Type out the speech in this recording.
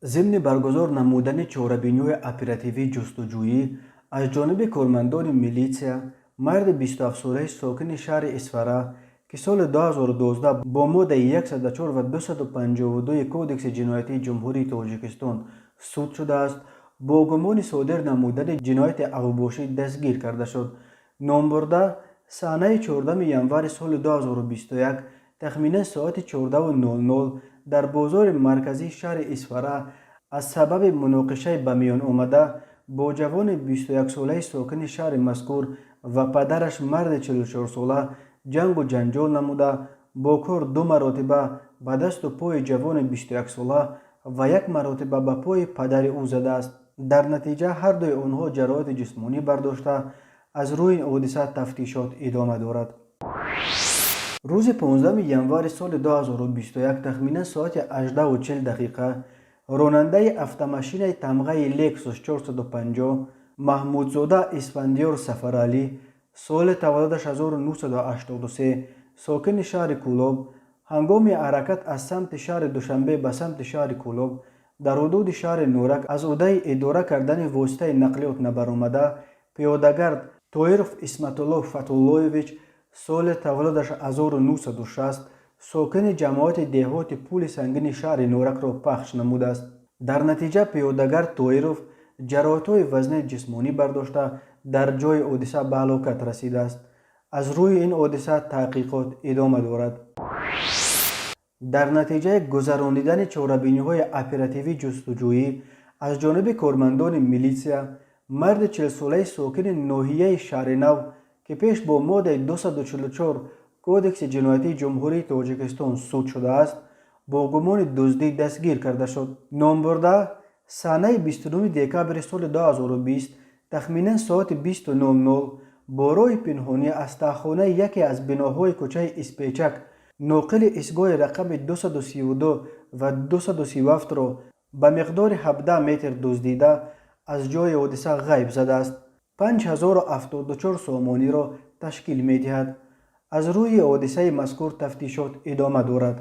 Зимни баргузор намудани чорабиниҳои оперативии ҷустуҷӯӣ аз ҷониби кормандони милитсия марди 27-солаи сокини шаҳри Исфара, ки соли 2012 бо моддаи 104 ва 252 Кодекси ҷиноятии Ҷумҳурии Тоҷикистон суд шудааст, бо гумони содир намудани ҷинояти авбошӣ дастгир карда шуд. Номбурда санаи 14 январи соли 2021 тахминан соати 14:00 дар бозори марказии шаҳри Исфара аз сабаби муноқишаи ба миён омада бо ҷавони 21-солаи сокини шаҳри мазкур ва падараш, марди 44-сола, ҷангу ҷанҷол намуда, бо кор ду маротиба ба дасту пои ҷавони 21-сола ва як маротиба ба пои падари ӯ задааст. Дар натиҷа ҳардуи онҳо ҷароҳати ҷисмонӣ бардошта, аз рӯи ин ҳодиса тафтишот идома дорад. Рӯзи 15 январи соли 2021 тахминан соати 18:40 ронандаи автомашинаи тамғаи Lexus 450 Маҳмудзода Исфандиёр Сафаралӣ, соли таваллудаш 1983, сокини шаҳри Кӯлоб, ҳангоми ҳаракат аз самти шаҳри Душанбе ба самти шаҳри Кӯлоб дар ҳудуди шаҳри Норак аз ӯҳдаи идора кардани воситаи нақлиёт набаромада, пиёдагард Тоиров Исматулло Фатуллоевич, соли таваллудаш 1960, сокини ҷамоати деҳоти Пули Сангини шаҳри Норакро пахш намудааст. Дар натиҷа пиёдагард Тоиров ҷароҳатҳои вазнини ҷисмонӣ бардошта, дар ҷои ҳодиса ба ҳалокат расидааст. Аз рӯи ин ҳодиса таҳқиқот идома дорад. Дар натиҷаи гузаронидани чорабиниҳои оперативӣ ҷустуҷӯӣ аз ҷониби кормандони милитсия марди 40-солаи сокини ноҳияи Шаҳринав, ки пеш бо моддаи 244 Кодекси ҷиноятии Ҷумҳурии Тоҷикистон суд шудааст, бо гумони дуздӣ дастгир карда шуд. Номбурда санаи 29 декабри соли 2020 тахминан соати 20:00 бо роҳи пинҳонӣ аз таҳхонаи яке аз биноҳои кӯчаи Испечак ноқили истгоҳи рақами 232 ва 237-ро ба миқдори 17 метр дуздида, аз ҷои ҳодиса ғайб задааст. 5074 сомониро ташкил медиҳад. Аз рӯи ҳодисаи мазкур тафтишот идома дорад.